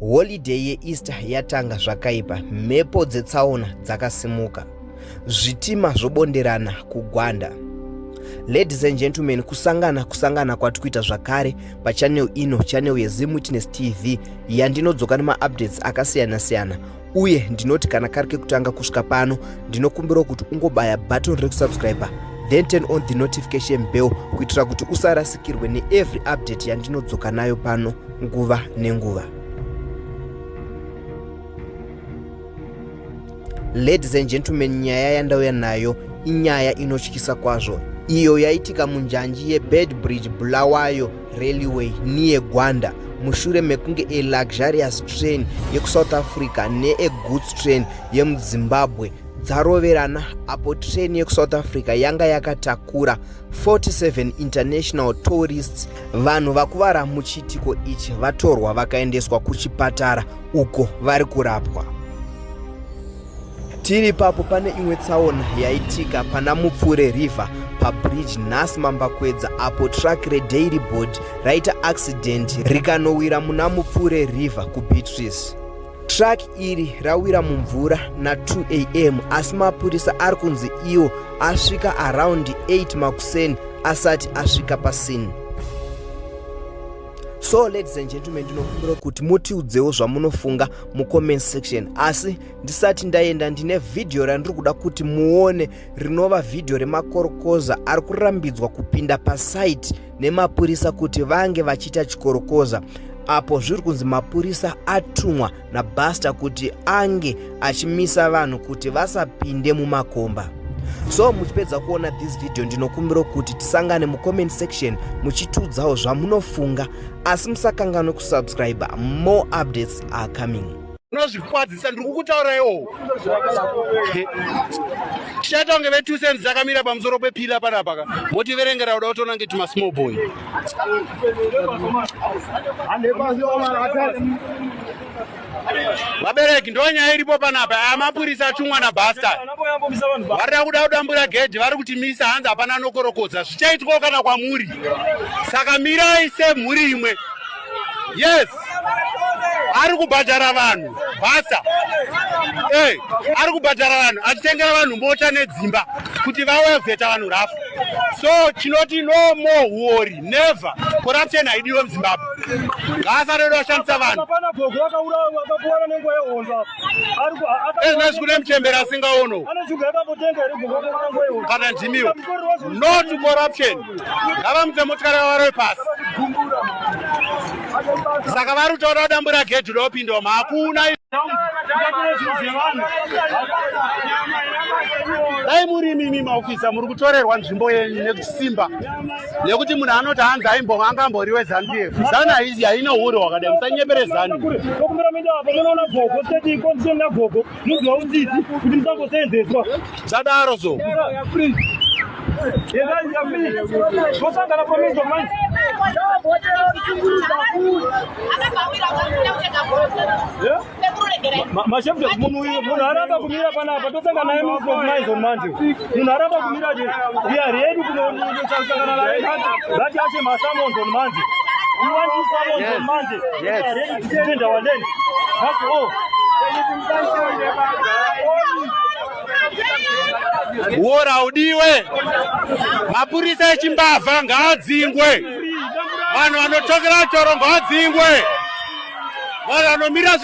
Holiday yeEaster yatanga zvakaipa, mhepo dzetsaona dzakasimuka. Zvitima zvobonderana kuGwanda. Ladies and gentlemen, kusangana kusangana kwati kuita zvakare pachannel ino, channel yeZim Witness TV yandinodzoka nemaupdates akasiyana siyana uye ndinoti kana kari kekutanga kusvika pano ndinokumbirawo kuti ungobaya button rekusubscribe then turn on the notification bell kuitira kuti usarasikirwe neevery update yandinodzoka nayo pano nguva nenguva. Ladies and gentlemen, nyaya yandauya nayo inyaya inotyisa kwazvo iyo yaitika munjanji yeBedbridge Bulawayo Railway near Gwanda mushure mekunge a luxurious train yekuSouth Africa neagoods train yemuZimbabwe dzaroverana apo train yekuSouth Africa yanga yakatakura 47 international tourists. Vanhu vakuvara muchiitiko ichi vatorwa vakaendeswa kuchipatara uko vari kurapwa. Tiri ipapo pane imwe tsaona yaitika pana Mupfure River pabridge nhasi mambakwedza apo truck redairy board raita accident rikanowira muna Mupfure River kuBeatrice. Truck iri rawira mumvura na2 am asi mapurisa ari kunzi iwo asvika around 8 makuseni asati asvika pascene. So ladies and gentlemen, ndinokumbira kuti mutiudzewo zvamunofunga mucomment section, asi ndisati ndaenda ndine vhidhiyo randiri kuda kuti muone rinova vhidhiyo remakorokoza ari kurambidzwa kupinda pasite nemapurisa kuti vange vachiita chikorokoza apo zviri kunzi mapurisa atumwa naBaster kuti ange achimisa vanhu kuti vasapinde mumakomba. So muchipedza kuona this video ndinokumbira kuti tisangane mucomment section muchitiudzawo zvamunofunga, asi musakanganwe kusubscribe. More updates are coming. Unozvikwadzisa, ndiri kukutauraiwo. Tichaita kunge ve2 cents takamira pamusoro pepillar panapa ka, motiverengera kuda kutoona kunge tumasmall boy. Vabereki, ndo nyaya iripo panapa. Aya mapurisa atumwa naBaster, varida kuda kudambura gedhi, vari kutimisa, hanzi hapana nokorokodza. Zvichaitwawo kana kwamuri, saka mirai semhuri imwe. Yes, ari kubhadhara vanhu basa. Hey, ari kubhadhara vanhu achitengera vanhu mota nedzimba kuti vauye kuzoita vanhu rafu. So chinoti no more huori, never. Corruption haidiwe muZimbabwe, ngaasarero ashandisa vanhu. Hapana, gogo akakuwara nenguva yehondo. Ezvinezvi kune muchemberi asingaono. Ane shuga yakambotenga here gogo akakuwara nguva yehondo? Kana ndimiwo, no to corruption. Ngavamutse motikari yavarove pasi. Saka vari kutoda kudambura gedhi lopindoma, hakuna. Dai muri imimi maofisa muri kutorerwa nzvimbo yenyu nekusimba, nekuti munhu anoti hanzi aimbo angamboriwe ZANU PF. ZANU haizi, haina uri hwakadai, musanyepere ZANU. Tokumbira minda apa munoona gogo state condition yagogo munzwa utsitsi kuti musangosenzeswa. Sadaro so. Tosangana pamizo manje. Mashefu, munhu uyu, munhu aramba kumira panapa, tosangana naye mucompromise on Monday. Munhu aramba kumira je, we are ready kunosangana naye ngati ashe masummons on Monday. We want his summons on Monday. We are ready to defend our land, that's all. Uora haudiwe. Mapurisa echimbavha ngaadzingwe. Vanhu vanotokera choro ngaadzingwe. Vanhu vanomira.